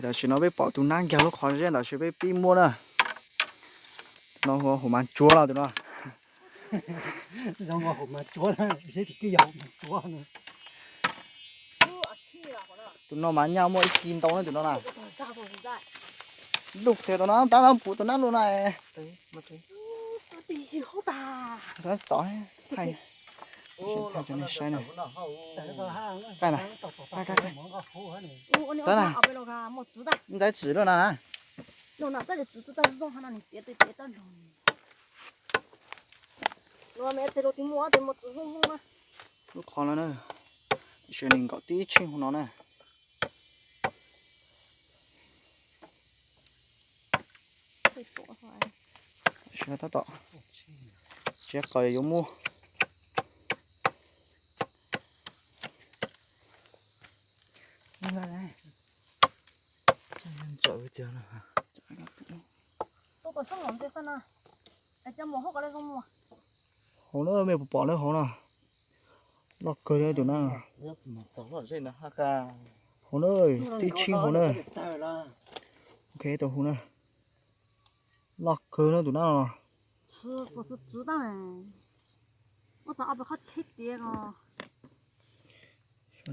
Tam sim no peb pom tus nab nkaag lub qhov zeb ntawd tab sis peb pib muab na. No hu mas tsuav los tus no. Zoo ua hauv mas tsuav na, seb tus twg yog hauv mas tsuav na. Tus no mas nyaj muaj ib kis ntau na tus no na. Luj qhia tau no tab lab puv tus nab luj na. Xav txov thaij, thaij cov neeg saib na. Qaij na, qaij qaij qaij. Xav na, ntxaib txim lawm na. Lub qhov no na, sawv nees nkaum tib tsheej hauv no na. Sawv tab tom tsis qaws yuav muab. Hauv na mej puas pom na hauv no. Loj kawg li tus nab. Hauv na, tib tsheej hauv na. Ok, tau hu na. Loj kawg na tus nab no. Xyov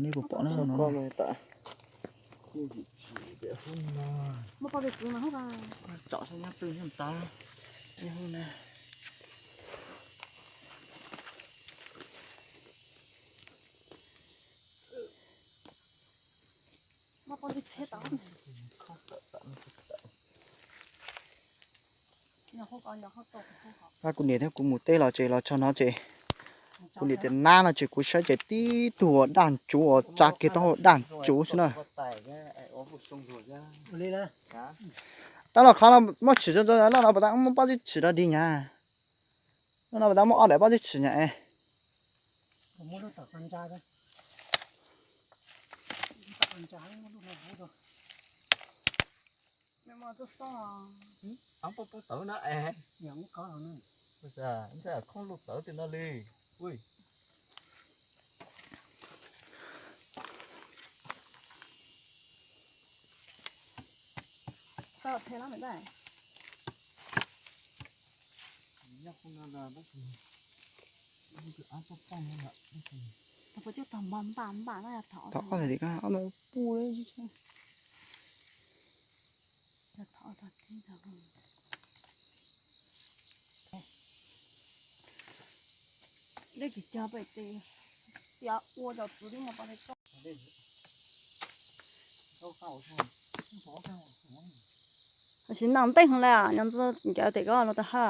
nej puas pom na no. Tsom saib nyob pw nyob tas. Kuv niam thiab kuv mus teb los ces los txog no ces kuv niam tias nab no ces kuv saib ces tib tug uas daj ntsuv uas tsa kiag taub hau daj ntsuv xwb na. Tab los qhov no muab tshwm, loj no pas tas muab pob zeb tshwm rau dig nyab. Loj no pas tas muab ob daim pob zeb tshwm nyab es. Thov ob daim li ko, ob daim puj li. Dej kwv cog pem tes, tias ua cov txwv tib muaj pa li koj. Tam sim no ntej hov lawm, nyob ntxov ncav tes koj los tas ha.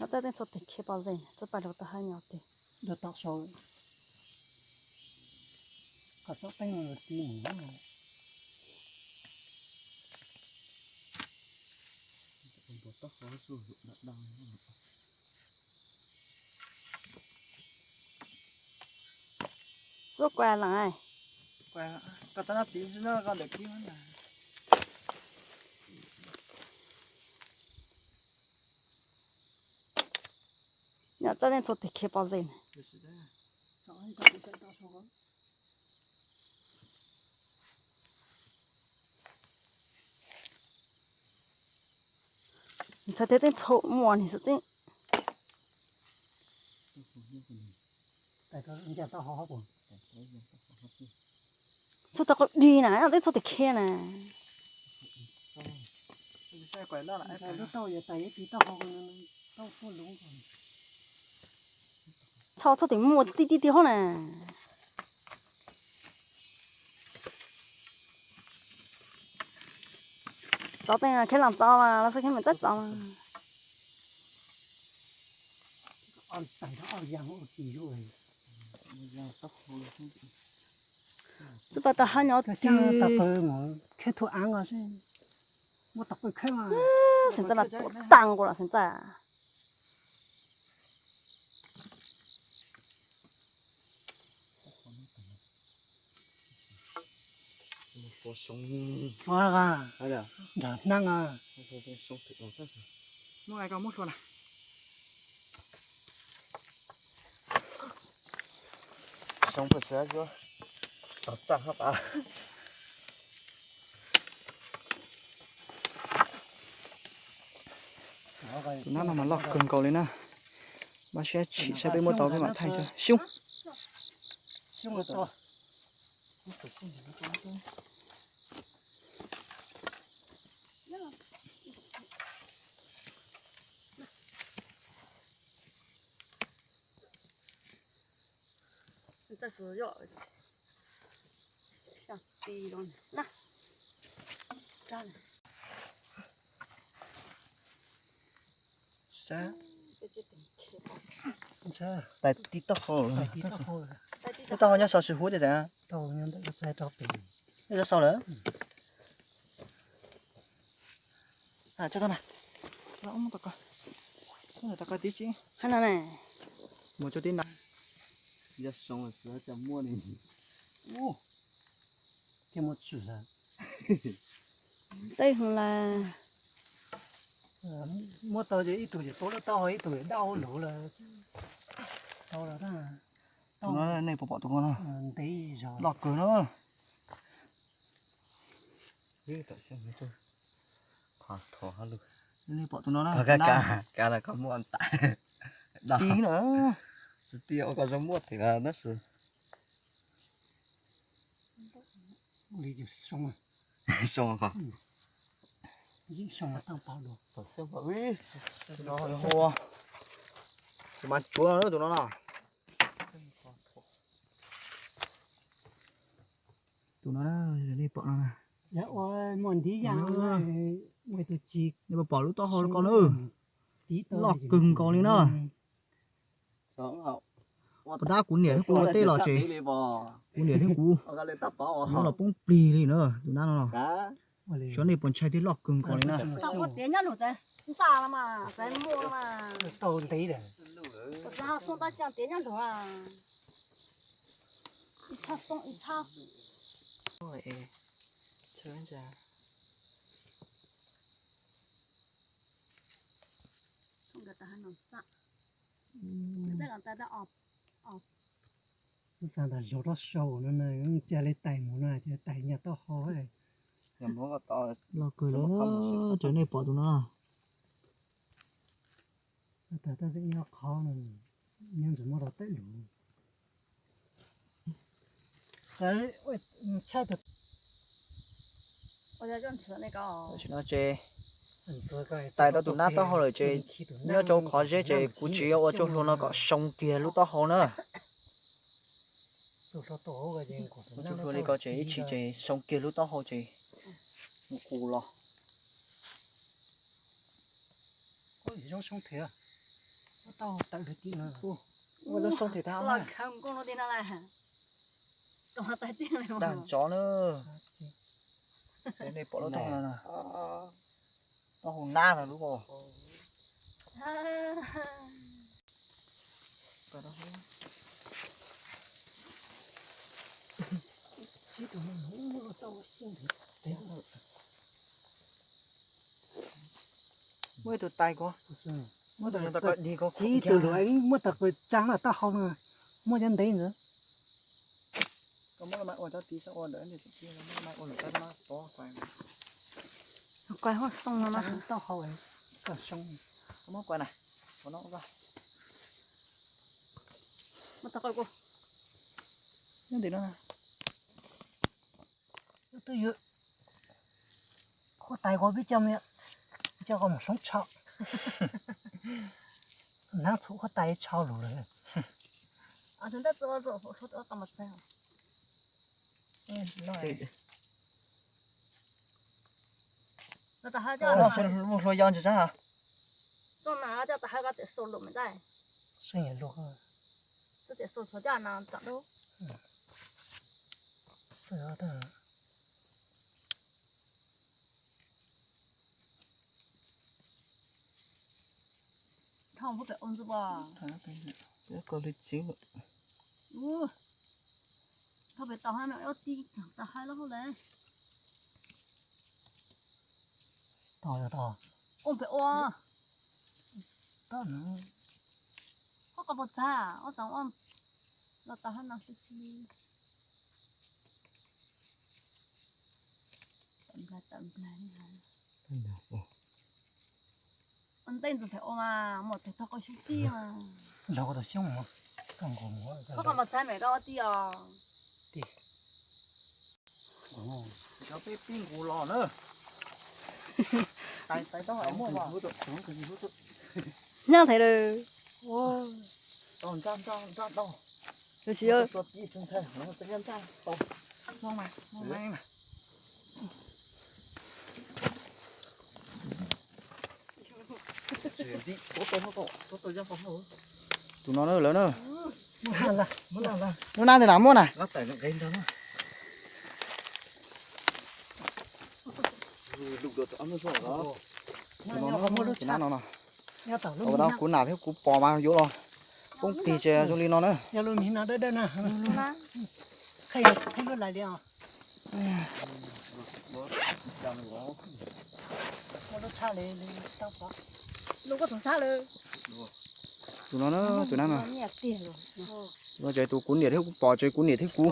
Nyob txaj teeb txhua tes khiav pom ze, txoj paj rau tau hab nyob tes. Xub kua lees. Nyob txaj teeb txhua tes khiav pom ze na. Txhua tes txhua muaj ne xwb txij. Txhua tau qhov dig na, txhua tes khiav na. Txhua txhua tes muaj tib tib tib hov na. Txov teeb khiav lees txov mas los xwb khiav mus txaj txov mas. Tsis pas tas hab nyob twg. Xeem Ntxawj mas tuav tag nkaus los Xeem Ntxawj. Nram hnab a. Muab nqaij koj muab hlua na. Xyoo pawg xyab xyuab tau tag hab tas. Tus nab no mas loj kawg nkaus li na. Npaj siab tshim saib peb muab tau peb mam thaij. Xyoo. Tais tib taub hau, tib taub hau nyob sau sib huab tias txav. Nyob sau lawm. Tso tau na. Tib tsi mus tib na. Yog xyoo xwb cas muaj li. Tej hwv las. Muab tau ces ib tug ces tuav lub taub hau, ib tug ces daj hauv luv lawm. Tau lawm. Nej puas pom tus no na? Ntev zog, loj kawg na. Nej pom tus no na, kav kav kav koj muab ntais. Tib na. Tsis tib ua koj zoo muaj thiab tab sis. Xyoo ko. Tus no hu ua tus mas tsuav tus no na. Tus no na, nej pom no na. Muaj ntiv yam, nej puas pom lub taub hau ko na? Loj kawg nkaus li na. Puas dab kuv niam thiab kuv ua teb los ces, kuv niam thiab kuv muab los poob plig li na tus nab no. Xyov nej puas ntshai thiab, loj kawg nkaus li na. Tiav nyob lug txav ntxa los mas txav muaj los mas. Tam sim no xoo tab cag tiav nyob lug. Ib txhab xoo ib txhab. Xwb xav tas lug rab sau no na, cas li tais mus no ces tais nyag taub hau. Loj kawg li, ces nej pom tus no. Tas tab nyob qhov no, nyob ntsis muab rau tawm lug. Tam sim no ces tais tau tus nab taub hau lawm ces nyob rau qhov zeb ces kuv tsis yog ua tsuj hlua no kom xoo kiag lub taub hau na. Ua tsuj hlua li ko ces ib chim ces xoo kiag lub taub hau ces mus qus los. Ua zoo xoo thiab tab. Dag tsov na. Nej pom lub taub hau no na. Taub hau nab no lub ko. Muaj ib tug tais ko, muab tus ntawd dig ko, muab tag kws tsaa na taub hau no, muaj cov ntev ntawd. Koj muab lub maiv ua rau tid, ua ntawd, ua ntawd, muab lub maiv ua lawm tab mas pov. Koj muab xoo no na, taub hau, koj xoo, koj muab kua na, ua no ua koj. Muab tau koj. Nyob ntawm no. Twb yog huab tais ko pib coj, pib coj koj mus hloov tsho. Hnav txhua huab tais tsho lug lawm. Hlua yau ntsis sab. Seej luag. Hlua coj na tam dub. Thoj pem ua ntxwg pom. Thoj pem tau hab no, ob tij tau hab loj hauv le. Ua pem ua. Koj qos puas txag, ob txog ua los tau hab no xwb. Ua ntej ntxuag pem ua mas muaj teg tog qau xyoob tij mas. Nrog koj tau xyoob mas, koj nqus mus. Koj qos puas txag me koj ob tij os. Cov peb pib nqus los na. Tais tais tau muaj mas. Nyaj nthe lawm. Tab sis tus no na lawm na. Muaj nab ntawm na, muaj na. Tus no, tus nab no no. Ua dab kuv nam thiab kuv pom mas yuav los poob tig ces zoo li no na. Tus no na, tus nab no. Tus no ces tus kuv niam thiab kuv pom ces kuv niam thiab kuv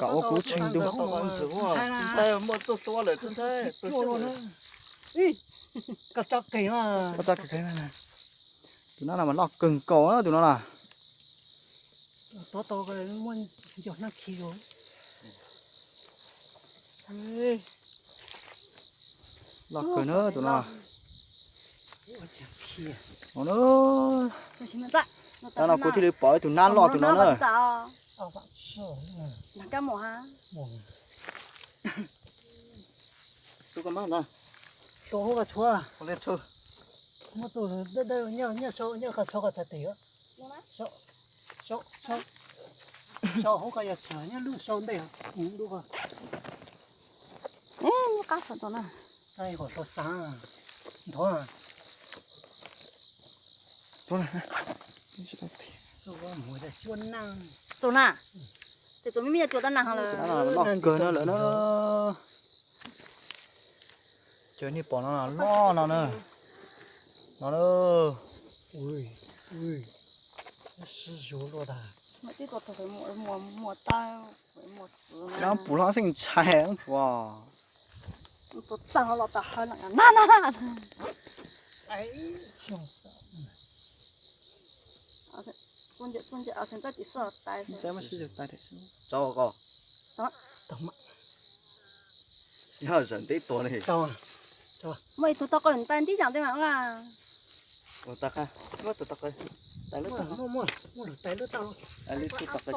kom ua kuv tsheej tus. Koj tso qees, tus nab no mas loj kawg nkaus na tus no na. Loj kawg na tus no. Tab no kuv thiaj li pom ib tug nab loj tus no na. Ib qab txog tau na. Nthuav. Txaus na. Ces txaus me me cua tab nag lawm. Loj kawg na lawm na. Ces nej pom no loj no na. No na. Sib zuag luaj tas. Dab pum hlob xeej ntshai puas. Txaus koj. Yog zawm ntev tuag li. Muaj ib tug tau qw ntaj ntib yam ntej mas. Ua tau qw, muaj tus tau qw, tais lub tau. Muaj lub tais lub tau. Tais lub tau qw xwb.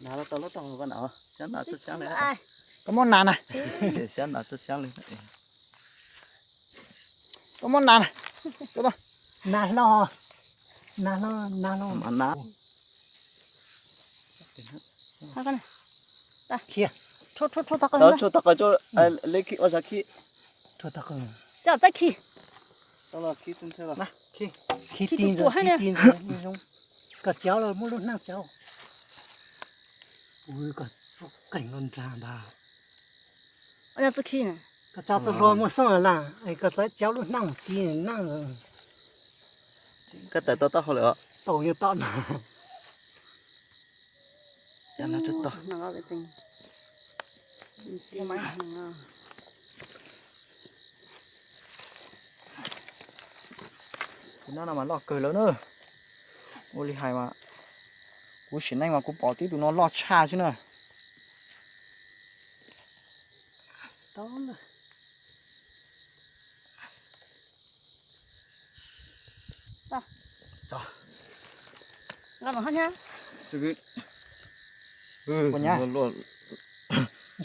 Nas los tau lub tau koj na, xyab nas txog xyab li. Koj muab nas na. Xyab nas txog xyab li. Koj muab nas na. Nas hlo, nas hlo, nas hlo. Mas nas. Khiav. Tso, tso, tso, tso, le khi ua zag khi. Tso txaib khi. Khi ti ntawd, khi ti ntawd zoo. Koj txiav los muab lub hneej txiav. Ua koj txuj qeej los nrag ntag. Koj tso txoj hlua muaj xoob las, koj txav txiav lub hneej ti neej. Koj tawm tau taub hau lawm os. Tau yeej tau no. Tus nab no mas loj kawg lawm na. Ua li hais mas kuv sim neej mas kuv pom tib tus no loj tshaj xwb na.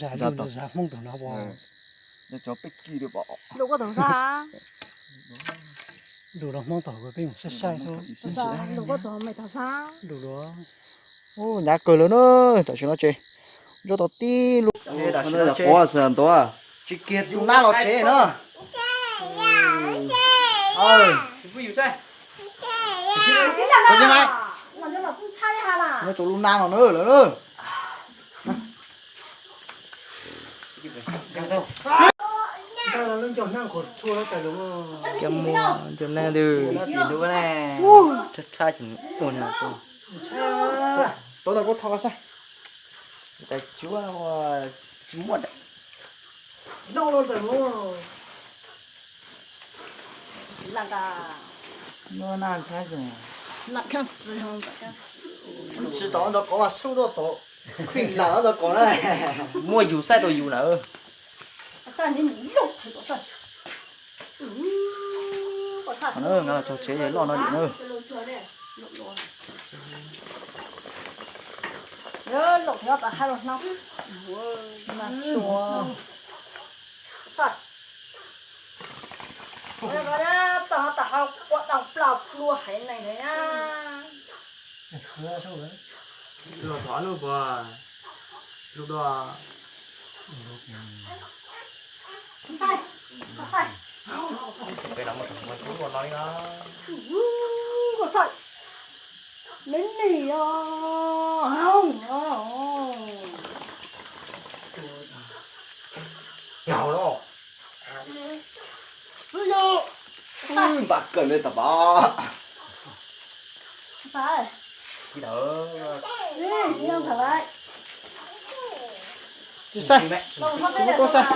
Zag Hmoob tom no, lus koj tom xab, lus los Hmoob tom peb mus saib saib xwb. Lus koj tom me tom xab, lus los Hnyav kawg lawm na, tam sim no ces ntsoj tau tib lub. Tsis kiag tus nab los tsev na. Nyob rau lub nab no na lawm na. Cov muaj cov nab twg. Tshab tshab tsis ua no. Tuav ntawm kuv thov saib. Tais cuab tsis muaj. Nyob nab ntxhab xwb. Tsis tau ntau qov mas sub dua tau. Khwj lam ntau qov na. Muaj yus xaib tau yus na. Qhov no nkag los txog tsev ces loj no dim na. Los thov lub puas lub dua. Peb no muaj tus muaj cub ua no li no. Neb nim os. Txi yog. Npam kawm li tas pab. Tsis saib, tsis muab tuaj saib.